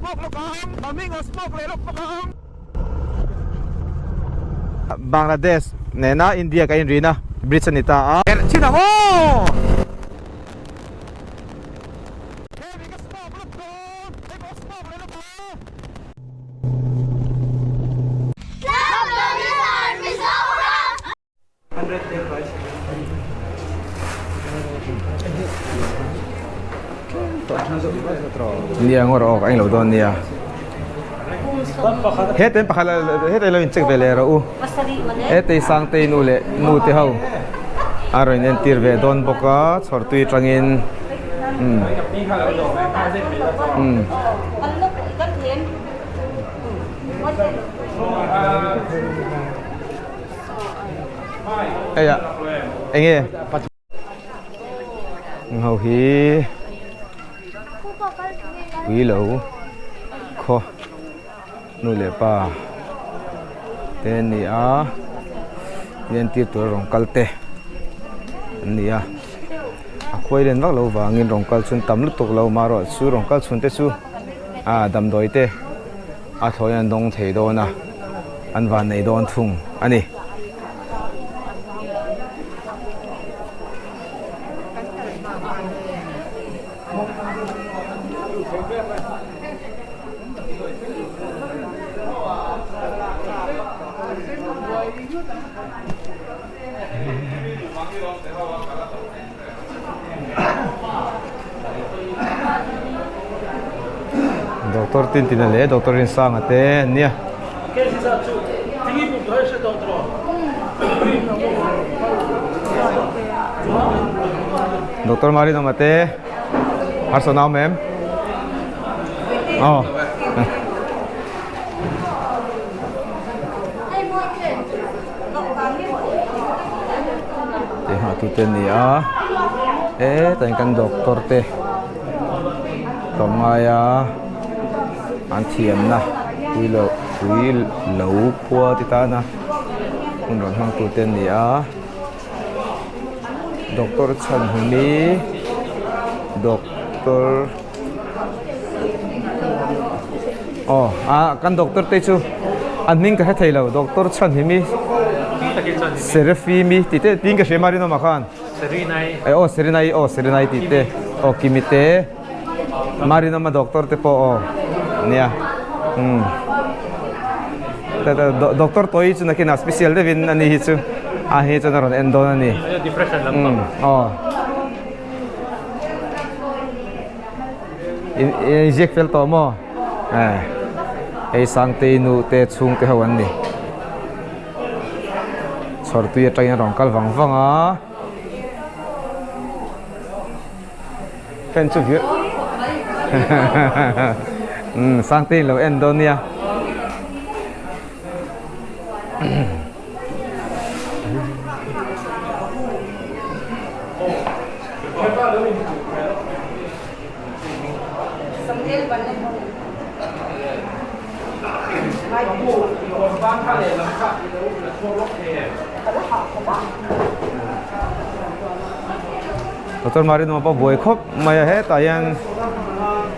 smoke lawk ang, mami ngaw smoke leh lawk bawk ang. Bangladesh nena India kan inrina bridge a ni ta a. Herh chin ang aw! Hemi ka smoke lawk dawn, hei pawh smoke leh lawk ang. Nia ngawr awk a englo dawn nia hete pakhat hete lo in check ve leh rawh u hete sangtei nu leh nu te ho a rawn entir ve dawn bawk a chhawr tui atangin umm umm. Hei ah eng nge ho hi pui lo khaw nu leh pa te an ni a entir tur a rawn kal te an ni a a khuai len vak lo vangin rawn kal chhun tam lutuk lo marawh chu rawn kal chhun te chu ah damdawi te. A thlawi an dawng thei dawn a, an van nei dawn thung a ni. Doctor Tintin-a leh Doctor Rinsanga te an nia. Doctor Marinawma te harsatna a awm em? Aw. Tih nghah tu te an ni a hetah hian kan doctor te tlawmngai a an thiamna pui loh pui lo khua te tana hun rawn hmang tur te an ni a doctor chhanhimi doctor aw ah kan doctor te chu an hming ka hre thei lo doctor chhan hi mi Serafimi tih te tiin ka hria mai rinawm ah khan eh aw Serinai aw Serinai tih te aw Kimi te Marinawma doctor te pawh aw nia umm doctor Tawi chu nakinah special deuhin ani hi chu a hi chuan a rawn en dawn a ni umm aw. In ziak fel tawh maw? Eh, hei Sangtei nu te chhung te ho an ni. Chhawr tui atangin a rawn kal vang vang a. Fan chu vir Umm Sangtei in lo en dawn nia. Doctor Marino pawh buai khawp mai a hetah hian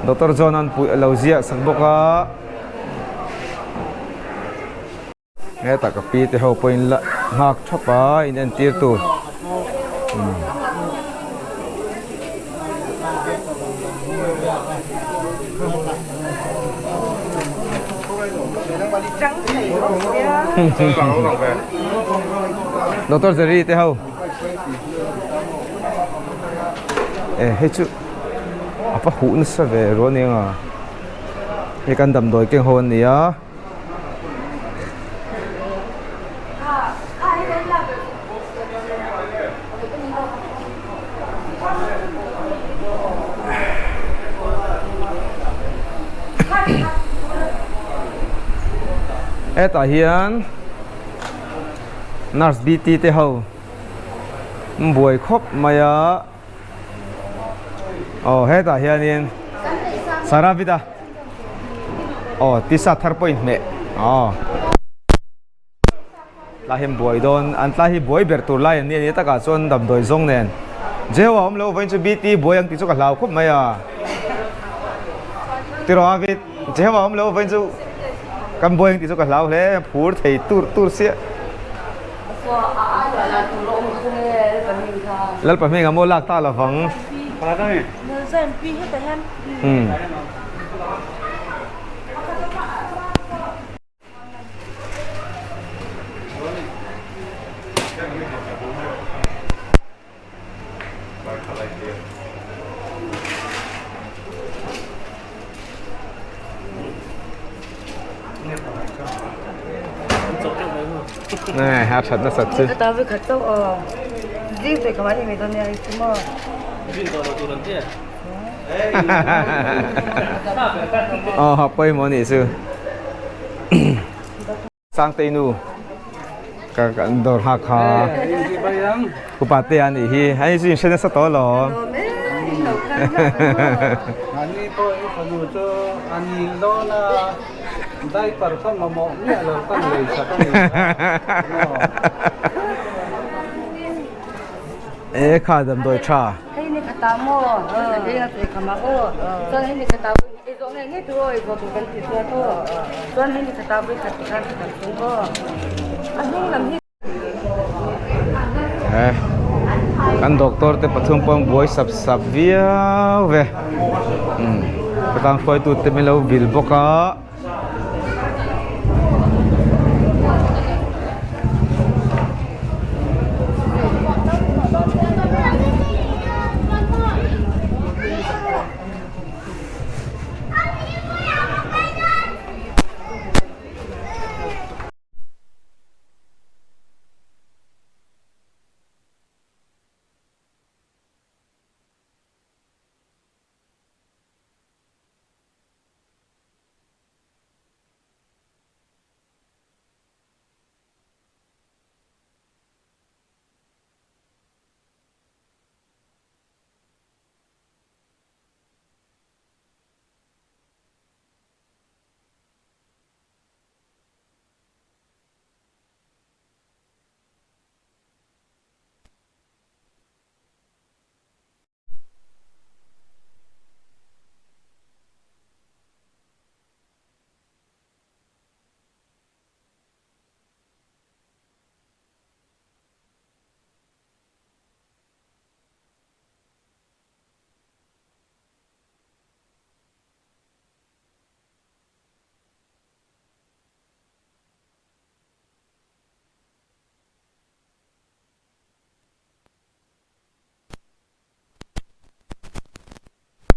Doctor John an puih a lo ziah sak bawk a. Hetah ka pi te ho pawhin la nghak thap a in entir tur Doctor Jerry te ho eh hei chu a va huh nasa ve rual aniang a hei kan damdawi keng ho an ni a. Hetah hian nurse bt te ho an buai khawp mai a aw hetah hianin Saravita aw tisa thar pawh inhmeh aw tlai hi an buai dawn an tlai hi buai ber tur lai an ni a ni takah chuan damdawi zawng nen Jehovah awm loh vawiin chu bt buai ang tih chu ka hlau khawp mai a tiraw Avid. Che ma awm lo vawiin chu kan buai ang tih chu ka hlau hle phur thei tur tur sia. Lalpa hming a maw lak ta lovang. Umm. Nè, a that nasa chu. Aw pawimawh anih chu. Sangtei nu ka dawr nghak kha upa te a nih hi hei chu in hre nasa tawh alawm. Ani pawh i fanu chu a nil dawn a diaper kha mamawh miah lo kan lei sak a ni maw. E kha damdawi tha. Hei ni khatah maw hei a sawi kham a aw chuan hei ni khatah ei zawh ngei ngei tur aw ei zawh tur kan ti chuan aw chuan hei ni khatah vawi khat tikhan ka kal chung aw a hnung lam hi. E kan doctor te pathum pawh an buai sap sap viau ve umm ka tan hruaitu te min lo vil bawk a.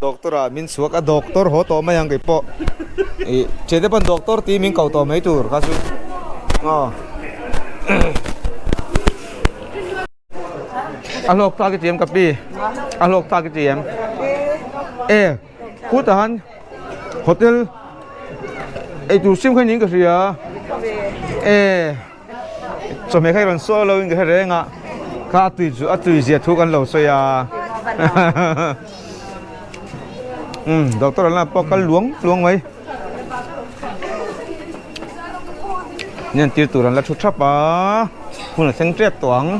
Doctor ah min chhuak a doctor haw tawh mai ang kei pawh ih thiante pawn doctor tih min ko tawh mai tur kha chu aw a hlawk tak i ti em ka pi a hlawk tak i ti em e khutah han hotel eitur sim kha niin ka hria e. Chawhmeh kha i rawn sawi lo in ka hre reng a, kha a tui chu a tui zia thu kan lo sawi a. Umm doctor an la pawh kal luang luang mai. Ni an tir tur an la thu thap a, hun a thleng tep tawh ang.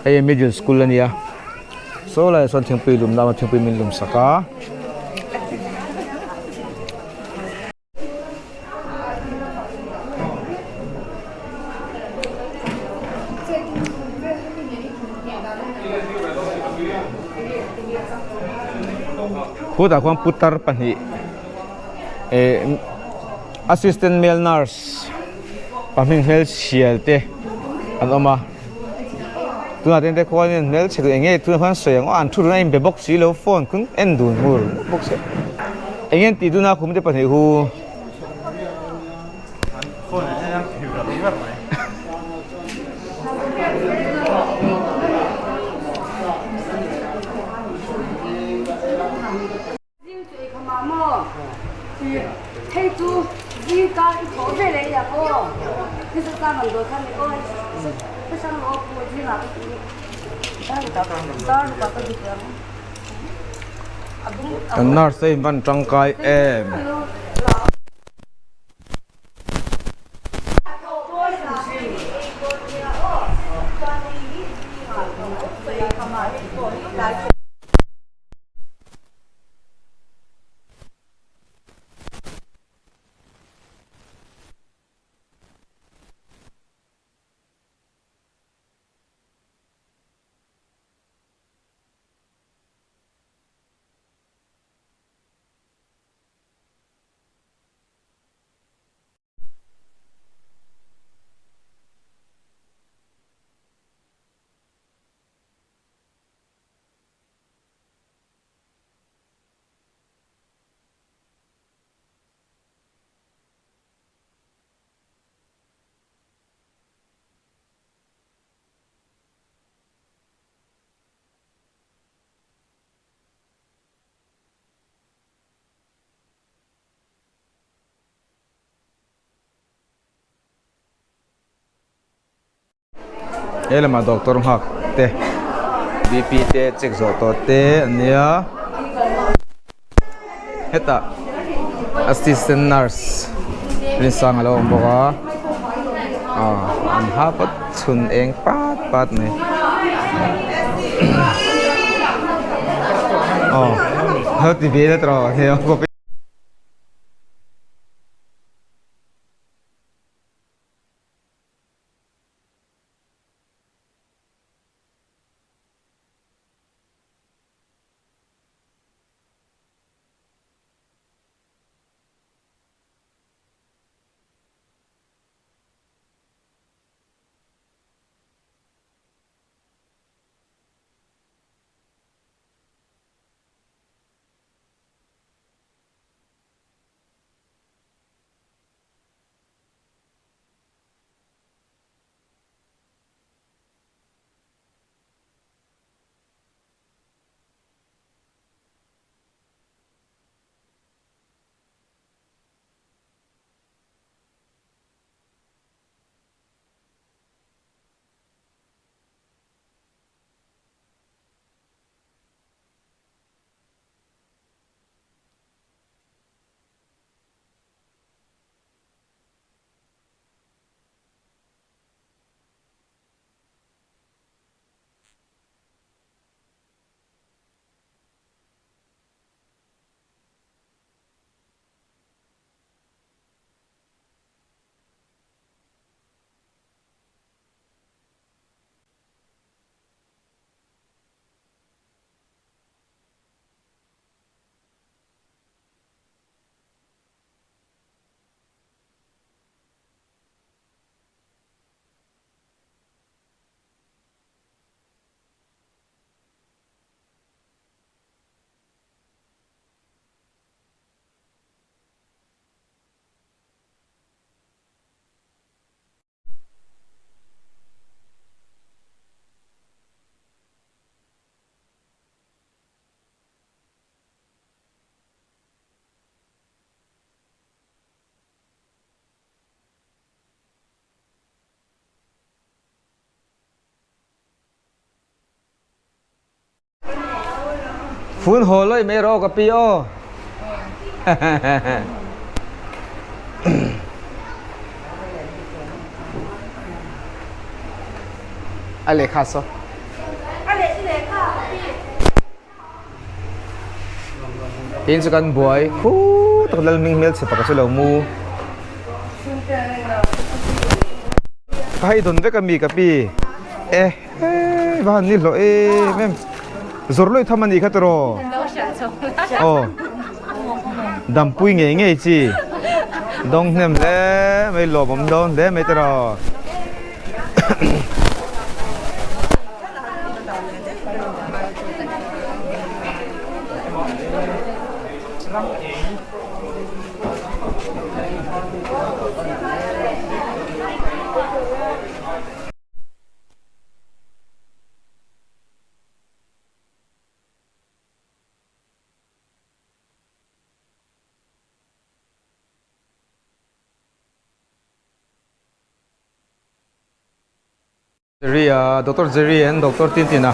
Hei middle school a nia. Saw laiah sawn thingpui lum lam a thingpui min lum sak a. Khutah khuan putar pahnih eh assistant male nurse pahnih hmelchhial te an awm a. Tunah te te khuanin hmelchhe duh eng nge tunah khuan sawi ang aw an thu dun a inbe bawk si lo phone kun en dun hmur bawk si eng nge an tih dun a khum te pahnih hu. Zing chu ei kha mah maw? Hei chu zing ka i thawh ve leh i ang aw. Ni sa sang an dawi kha ni aw. Sa sang aw pu zing ah ka ti dar ruk ah ka dut ang. Kan nurse te in van tangkai em. He lamah doctor nghak te bp te check zawh tawh te an nia hetah assistant nurse Rinsanga a lo awm bawk a ah an ha phawt chhun eng pat pat mai aw ho ti ve na tawh rawh. Phun haw lawih mai rawh ka pi aw. A lehkha saw. Tin chu kan buai khu tak lal hming hmelchhe pakhat chu lo mu. Ka hei dawn vek a mi ka pi e hei va han ni hlawh em em zawr lawih tham a nih kha tiraw aw dampui ngei ngei chi dawng hnem hle mai lawmawm dawn hle mai tiraw. Jerry a Doctor Jerry an Doctor Tintin a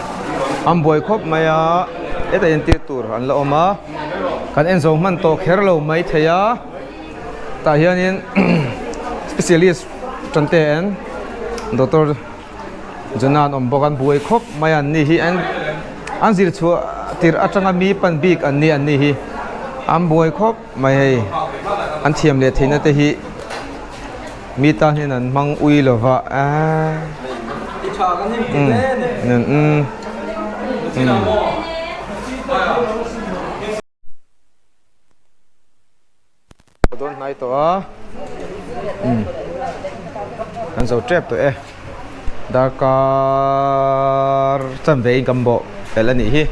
an buai khawp mai a hetah hian tir tur an la awm a kan en zo hman tawh kher lo mai thei a tah hianin specialist tan te an Doctor Jonah an awm bawk a an buai khawp mai a an ni hi an. An zir chhuah tirh atanga mi pan bik an ni an ni hi an buai khawp mai hei an thiam leh theihna te hi mi tan hian an hmang ui lova aaa umm umm umm. Dawn hnai tawh a umm kan zo tep tawh e darkar chanve in kan bawh fel a nih hi.